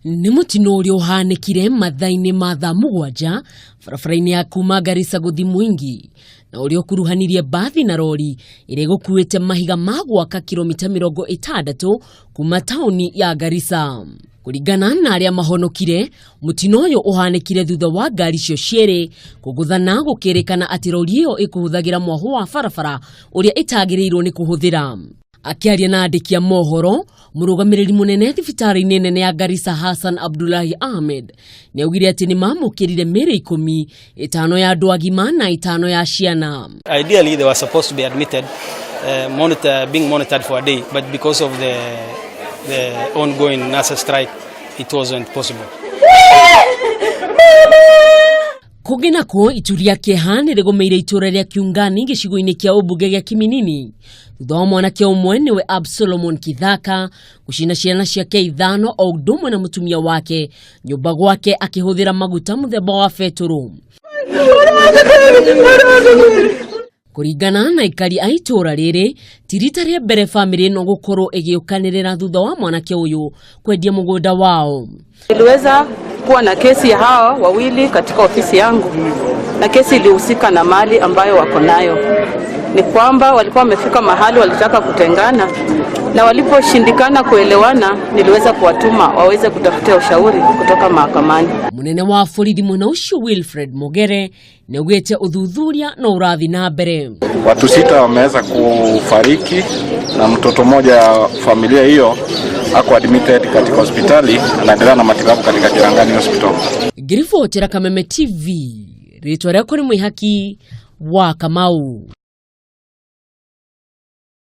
Nĩ mũtino ũrĩa ũhanĩkire mathaa-inĩ ma thaa mũgwanja barabara-inĩ ya kuma Garissa gũthiĩ Mwingi na ũrĩa ũkuruhanirie mbathi na rori ĩrĩa ĩgũkuĩte mahiga ma gwaka kilomita 60 kuma taũni ya Garissa. Kũringana na arĩa mahonokire, mũtino ũyũ ũhanĩkire thutha wa ngari icio cierĩ kũgũthana gũkĩrĩkana atĩ rori ĩyo ĩkũhũthagĩra mwahũ wa barabara ũrĩa ĩtagĩrĩirwo nĩ kũhũthĩra. Akĩaria na andĩki a mohoro, mũrũgamĩrĩri mũnene thibitarĩ-inĩ nene ya Garissa Hassan Abdullahi Ahmed nĩ augire atĩ nĩ mamũkĩrire mĩĩrĩ ikũmi, ĩtano ya andũ agima na ĩtano ya ciana. Ideally, they were supposed to be admitted, being monitored for a day, but because of the ongoing NASA strike, it wasn't possible. Kũngĩ nakuo itu rĩa kĩeha nĩ rĩgũmĩire itũũra rĩa Kiungani gĩcigo-inĩ kĩa ũmbunge gĩa Kiminini thutha wa mwanake ũmwe nĩwe Absalomon Kithaka gũcina ciana ciake ithano o ũndũ ũmwe na mũtumia wake nyũmba gwake akĩhũthĩra maguta mũthemba wa betũrũ. Kũringana na aikari a itũũra rĩrĩ, ti rita rĩa mbere bamĩrĩ ĩno gũkorwo ĩgĩũkanĩrĩra thutha wa mwanake ũyũ kwendia mũgũnda wao. Niliweza kuwa na kesi ya hawa wawili katika ofisi yangu, na kesi ilihusika na mali ambayo wako nayo. Ni kwamba walikuwa wamefika mahali walitaka kutengana, na waliposhindikana kuelewana, niliweza kuwatuma waweze kutafuta ushauri kutoka mahakamani. Mũnene wa borithi mwena ũcio Wilfred Mogere nĩaugĩte ũthuthuria no ũrathiĩ na mbere. Watu sita wameweza kufariki na mtoto mmoja ya familia hiyo ako admitted katika hospitali, anaendelea na matibabu katika Cherangani Hospital. Ngĩribotera Kameme TV, rĩtwa rĩakwa nĩ Mwĩhaki wa Kamau.